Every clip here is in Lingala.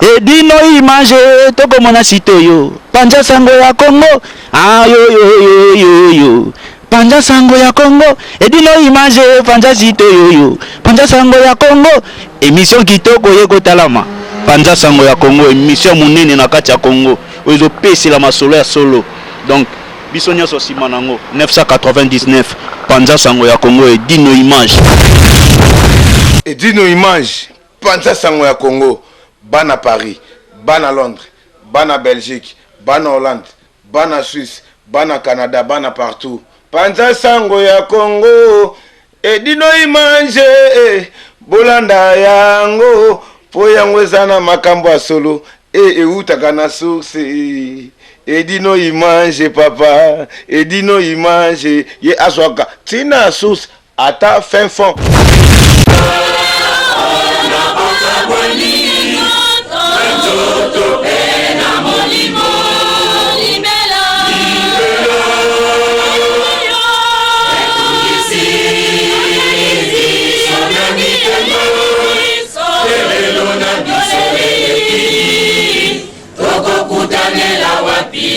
Edino image tokomona site oyo panza sango ya Congo ayoyoyoyoyo panza sango ya Congo Edino image panza site oyoyo panza sango ya Congo emission kitoko ye kotalama panza sango ya Congo emission monene na kati ya Congo oyo ezopesela masolo ya solo donc biso nyonso nsima nango 999 panza sango ya Congo Edino image. Edino image Panza sango ya Congo bana Paris, bana Londres, bana Belgique, bana Hollande, bana Suisse, bana Canada, bana partout. Panza sango ya Congo Edino image eh, bolanda yango po yango eza na makambo ya solo e ewutaka na source Edino image papa Edino image ye azwaka tina source Ata fin fond. Tokokutanela wapi?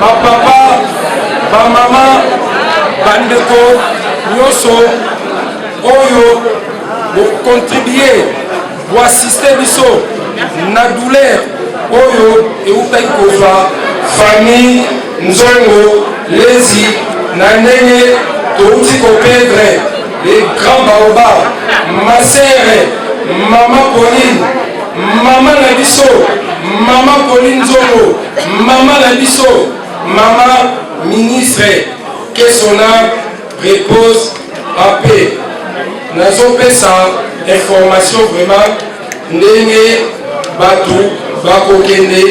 Bapapa, bamama, bandeko nyonso oyo bokontribue boasiste biso na douleur oyo eutaki kozwa famille Nzongo Lezi na ndenge touti koperdre le grand baobab, ma sœur mama Pauline, mama na biso mama Pauline Nzongo, mama na biso mama ministre, que son âme repose en paix. Nazopesa information vraiment ndenge bato bakokende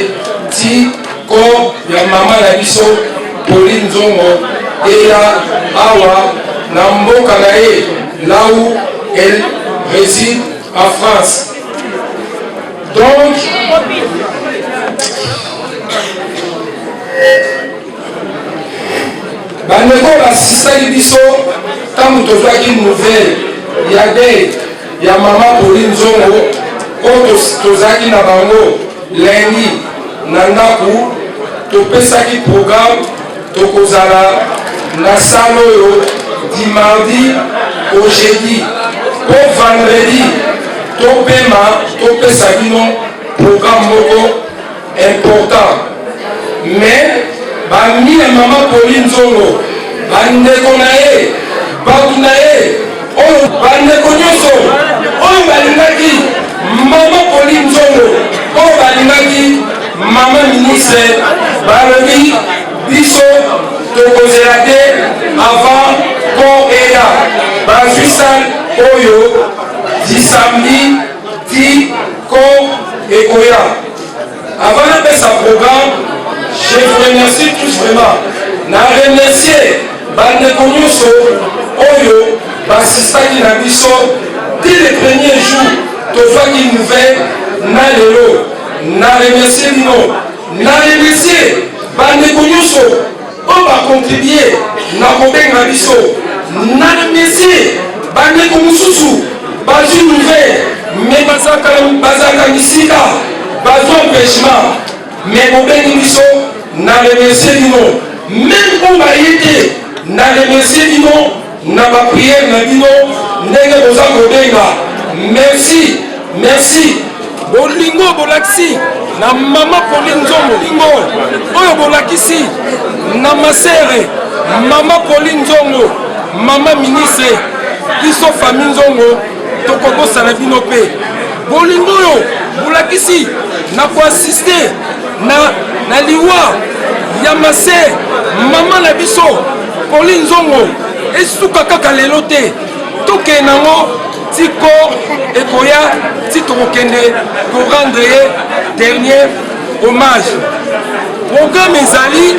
ti corps ya mama na biso Pauline Nzongo eya awa na mboka na ye là où elle réside en France. Donc bandeko basisaki biso ntango tozwaki nouvelle ya deuil ya mama Pauline Nzongo oyo tozalaki na bango lundi na ndako, topesaki programme tokozala na salle oyo du mardi au jeudi po vendredi topema topesa bino programme moko important. Mais bami ya mama Pauline Nzongo, bandeko na ye, bato na ye oyo, bandeko nyonso oyo balingaki mama Pauline Nzongo, oyo balingaki mama ministre, balobi biso tokozela te avant po eya. Bazwi salle oyo di samedi ti ko ekoya. Avant napesa programme, je vous remercie tous vraiment. Na remercier bandeko nyonso oyo basistaki na biso dès le premier jour tozwaki nouvelle na lelo. Na remercier bino, na remercier bandeko nyonso oyo bakontribue na kobenga biso. Na remercier bandeko mosusu bazwi nouvelle mais bazalaka misika, bazwa empêchement mais bobengi biso. Na remercier bino meme oyo baye te, na remercier bino na ba prière na bino ndenge boza kobenga. Merci, merci. Bolingo bolakisi na mama Pauline Nzongo, bolingo oyo bolakisi na masere mama Pauline Nzongo, mama ministre, biso famille Nzongo tokobosana bino mpe. Bolingo oyo bolakisi na koasiste na liwa ya masere mama na biso Pauline Nzongo esuka kaka lelo te, tokende nango. Ti corps ekoya ti tokokende ko rendre ye dernier hommage. Programme ezali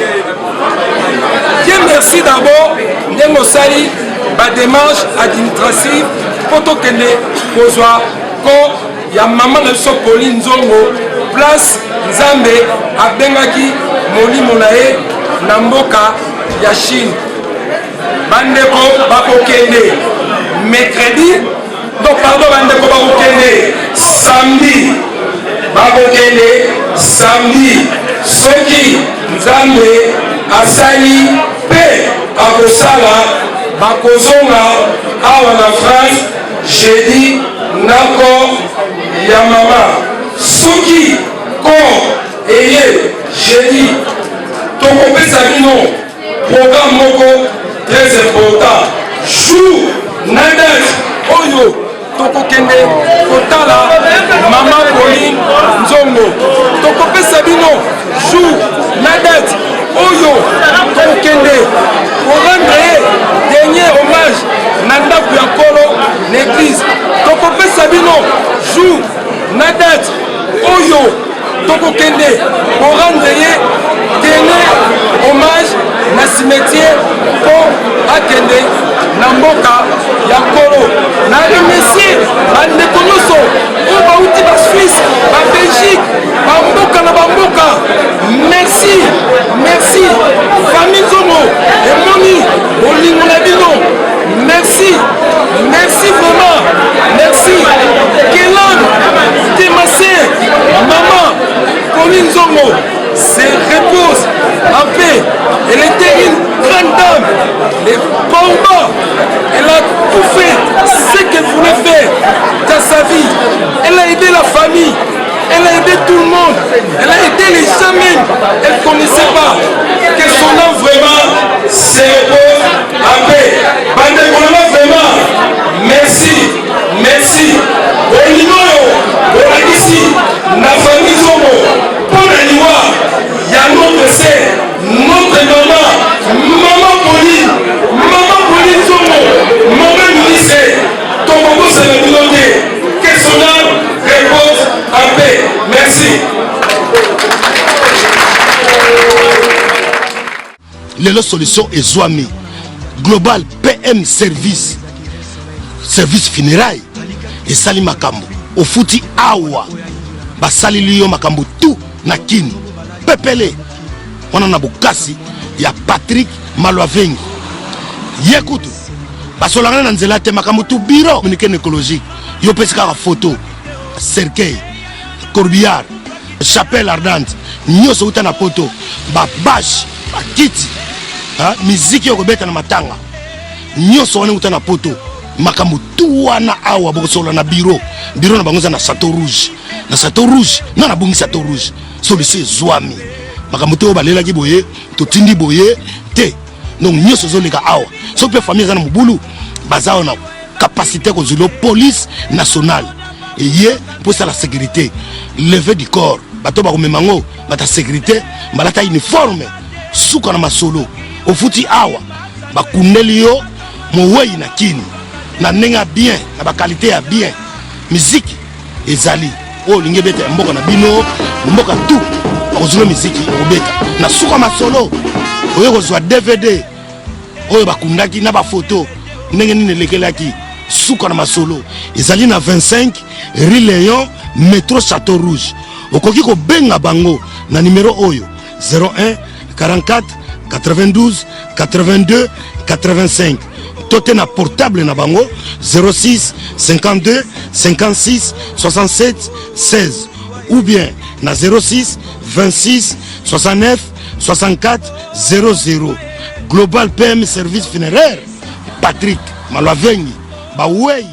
Dieu merci d'abord ndenge osali ba démarche administrative mpo tokende kozwa corps ya mama na biso Pauline Nzongo place Nzambe abengaki molimo na ye na mboka ya Chine. Bandeko bakokende mercredi, non pardon, bandeko bakokende samedi, bakokende samedi soki Nzambe asali mpe akosala, bakozonga awa na France jeudi na corps ya mama. Soki corps eye jeudi, tokopesa bino Programme moko très important jour na date oyo tokokende kotala mama Pauline Nzongo. Tokopesa bino jour na date oyo tokokende korendre ye dernier hommage na ndako ya Nkolo na eglise. Tokopesa bino jour na date oyo Tokokende ko rendre ye dernier hommage na cimetière mpo akende na mboka ya Nkolo. Na remercier bandeko nyonso oyo bauti ba Suisse, ba Belgique, bamboka na bamboka. Merci, merci famille Nzongo emoni bolingo na bino. Merci, merci vraiment, merci Kelan Temase, maman Pauline Nzongo se repose en paix. Elle était une grande dame, les baobabs. Elle a tout fait ce qu'elle voulait faire dans sa vie. Elle a aidé la famille. Elle a aidé tout le monde. Elle a aidé les gens même. Elle ne connaissait pas. Que son nom vraiment se repose en paix. Bandeko na nga vraiment merci merci. Bolingo oyo bolakisi na famille Nzongo mpo na liwa ya notre sœur, notre maman, maman Pauline, maman Pauline Nzongo, maman ministre, tokobosana bino te. Que son âme repose en paix. Merci. Lelo solution ezwami global PM service service funéraille esali makambo ofuti awa basaleli yo makambo tout na kin pepele wana na bokasi ya Patrick Malwavengi ye kutu basolangana na nzela te makambo tout bureau communiqué écologique yo pesi kaka photo cercueil corbillard chapelle ardente nyonso uta na poto babashe bakiti miziki oyo kobeta na matanga nyonso wana uta na poto makambo tu wana awa bokosolola na biro biro na bango eza na chateau rouge na chateau rouge nga nabongi chateau rouge solution ezwami makambo te oyo balelaki boye totindi boye te donc nyonso ezoleka awa soki mpe famille eza na mobulu baza awa na capacité kozwilo police nationale eye mpo esala sécurité leve du corps bato bakomema yango bata sécurité balata uniforme suka na masolo ofuti awa bakundeli yo mowei na kini na ndenge ya bien na bakalite ya bien miziki ezali oyo olingi ebeta ya mboka na bino mboka tout bakozwilo miziki okobeta na suka masolo oye kozwa dvd oyo bakundaki na bafoto ndenge nini elekelaki suka na masolo ezali na 25 rue Léon metro Chateau Rouge okoki kobenga bango na numero oyo 01 44 92 82 85 to te na portable na bango 06 52 56 67 16 ou bien na 06 26 69 64 00 Global PM Service Funéraire Patrick Malwavengi Bawei.